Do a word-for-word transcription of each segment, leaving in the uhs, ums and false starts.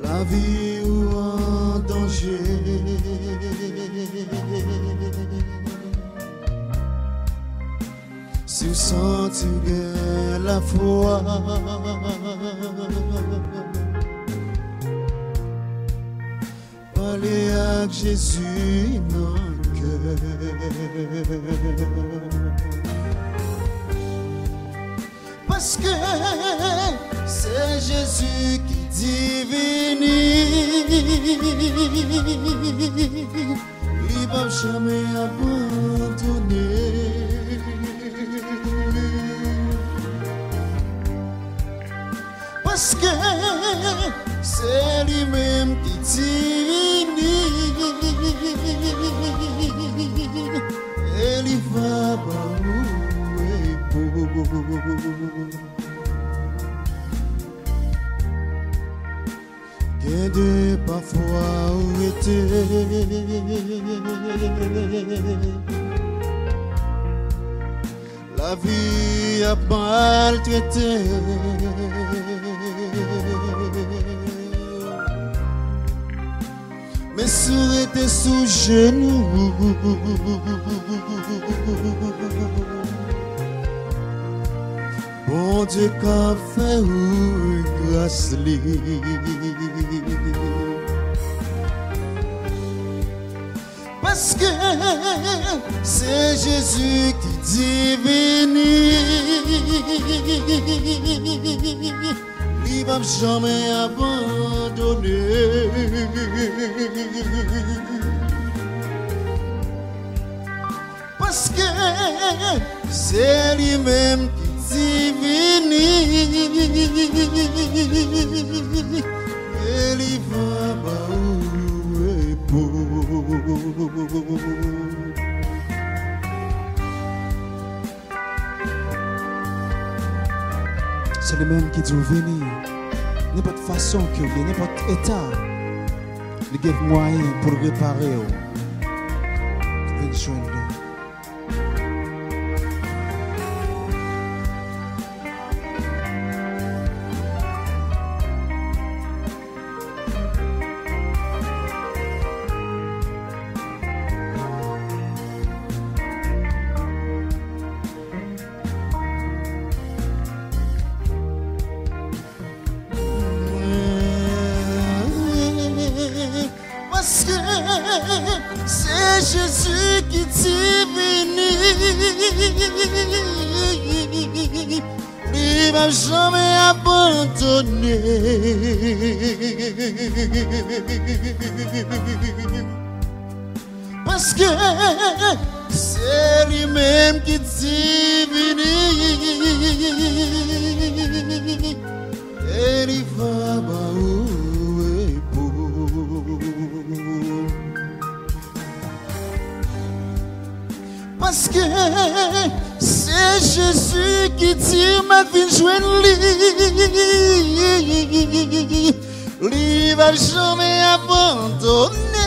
Lavi ou an danje. Si w santi w gen lafwa, pale ak Jezi nan kè. Paske se Jezi ki di vini, li p ap janmen abandone. Paske se li menm ki di vini, e li va ba ou repo. Gen de pafwa ou rete lavi ap maltrete. Men si w rete sou jenou, Bondye ka fè ou gras li. Paske se Jezi ki di vini, li p ap janmen abandone. Paske se li menm ki di vini, e li va ba ou repo. Se li menm ki di w vini, nenpòt fason ke w ye, nenpòt eta, li gen mwayen pou l repare w. Vin jwenn li. Paske se Jezi ki di vini, li p ap janmen abandone. Paske se li menm ki di vini, e li va ba ou repo. Paske se Jezi ki di m vin jwenn li, li p ap janmen abandone.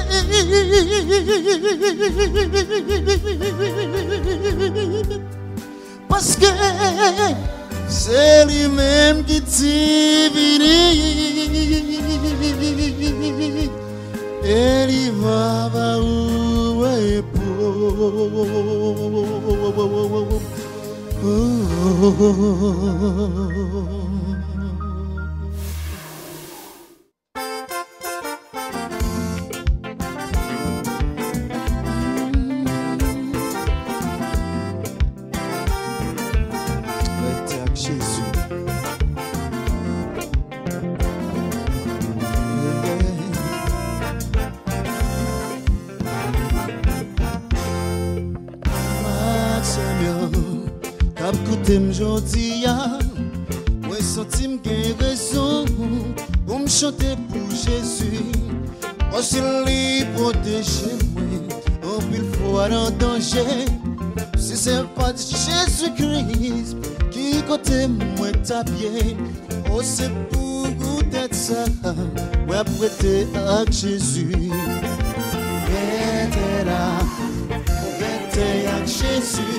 Paske se li menm ki di vini, e li va ba ou repo. Rete ak Jezi. Ak Senyè k ap koute m jodi a, mwen santi m gen rezon pou m chante pou Jezi, paske li pwoteje mwen anpil fwa nan danje. Si se pa t Jezi Kris, ki kote mwen t ap ye? O, se poutèt sa, mwen ap rete ak Jezi. Rete la, rete ak Jezi.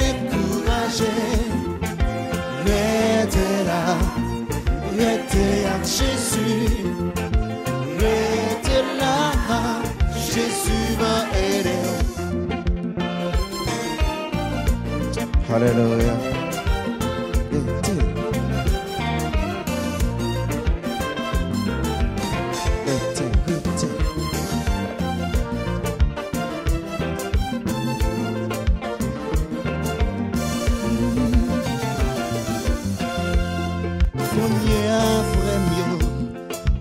dekouraje. Rete la, rete ak Jezi. Rete la, Jezi va ede w. Alelouya. Rete. Rete, rete. Kounye a, frè m yo,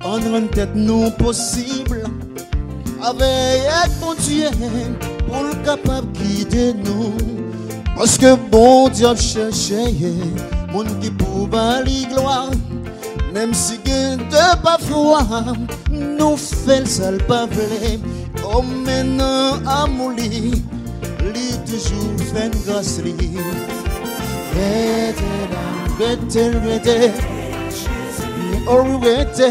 ann rann tèt nou posib avèk Bondye pou l kapab gide nou. Paske Bondye ap chèche moun ki pou ba li glwa. Menm si gen de pafwa nou fè l sa l pa vle, o men nan amou li, li toujou fè n gras li. Rete la, rete, rete. O wi, rete.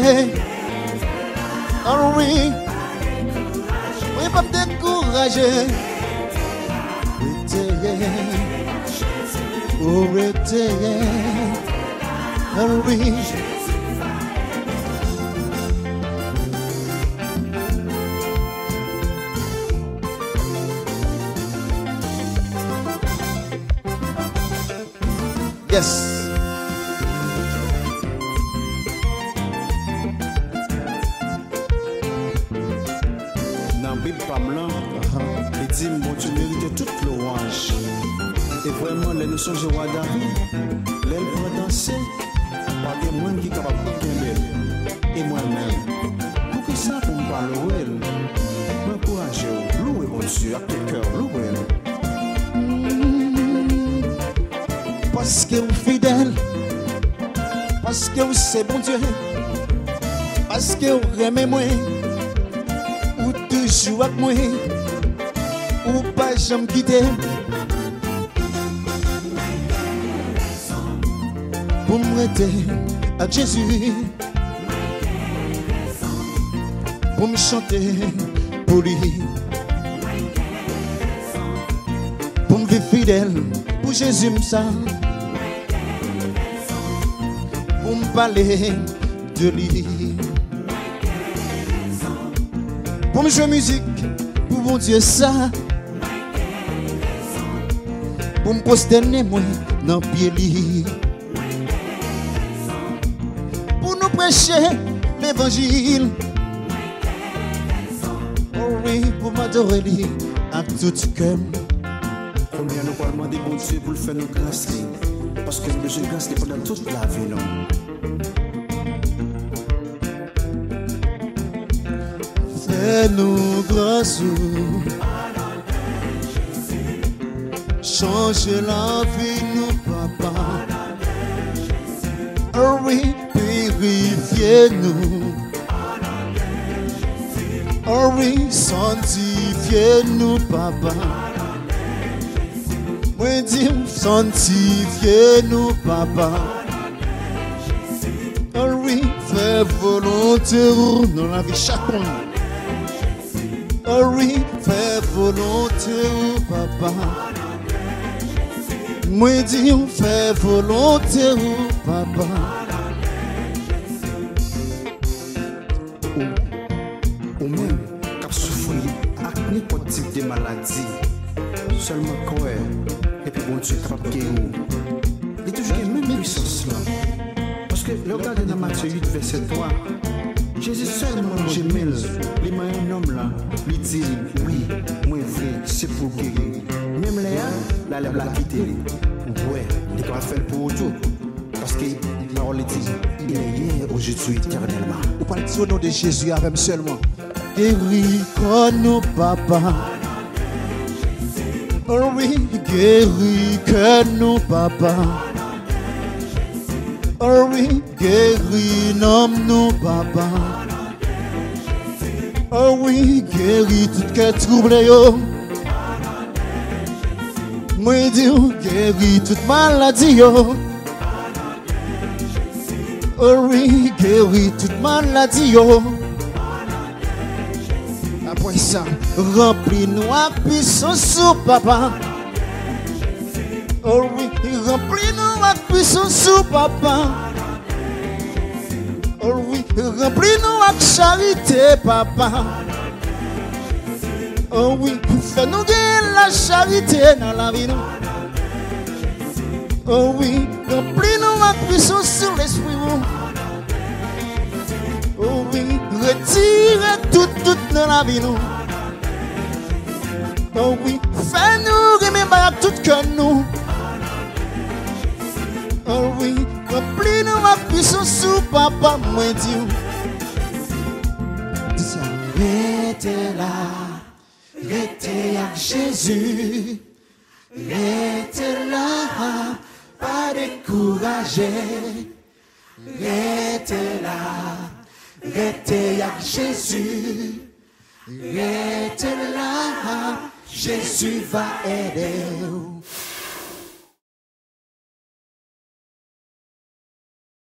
O wi. Wi, p ap dekouraje. Rete. O rete. O wi. Yes. Nan Bib pa m lan, li di m Bondye merite tout lwanj. E vrèman, lè nou sonje wa David, lè l pran danse, pa gen moun ki kapab kenbe l. E mwen menm, poukisa pou m pa louwe l? Mwen ankouraje w, louwe Bondye ak tout kè w, louwe l. Paske w fidèl, paske w se Bondye, paske w renmen mwen, ou toujou ak mwen, ou pa janm kite m. Pou m rete ak Jezi, pou m chante pou li, pou m viv fidèl pou Jezi m sa, pou m pale de li, pou m jwe mizik pou Bondye sa, pou m pwostène mwen nan pye li. Pou nou preche levanjil. O wi, pou m adore li ak tout kè m. Kounye a, nou pral mande Bondye pou l fè nou gras li, paske nou bezwen gras li pandan tout lavi nou. Fè nou gras ou. Chanje lavi nou, papa. O wi, pirifye nou. O wi, sanntifye nou, papa. Mwen di w, sanntifye nou, papa. O wi, fè volonte ou nan lavi chak moun. O wi, fè volonte ou, papa. Mwen di w, fè volonte ou, papa. Ou, ou menm k ap soufri ak nenpòt tip de maladi, sèlman kwè, epi Bondye kapab geri w. Li toujou gen menm pwisans lan. Paske lè w gade nan Matye uit vèsè twa, Jezi sèlman lonje men l, li manyen nonm lan, li di l, wi, mwen vle, se pou w geri. Menm lè a, lalèv la kite li. Ou wè, li kapab fè l pou ou tou. Paske pawòl li di, il est hier, aujourd'hui, éternellement. Ou pral di o non de Jezi avè m sèlman. Geri kò nou, papa. O wi, geri kè nou, papa. O wi, geri nanm nou, papa. O wi, geri tout kè twouble yo. Mwen di w, geri tout maladi yo. O wi, geri tout maladi yo. Apre sa, ranpli nou ak pwisans ou, papa. Oh wi, ranpli nou ak pwisans ou, Papa. Oh wi, ranpli nou ak charite, Papa. Oh wi, fè nou gen la charite nan lavi nou. Oh wi, ranpli nou ak pwisans ou, Lespri ou. Oh wi, retire tout dout nan lavi nou. Oh wi, fè nou renmen bay ak tout kè nou. Oh wi, ranpli nou ak pwisans ou, Papa, mwen di w. Di sa. Rete la, rete ak Jezi. Rete la, pa dekouraje. Rete la, rete ak Jezi. Rete la, Jezi va ede w.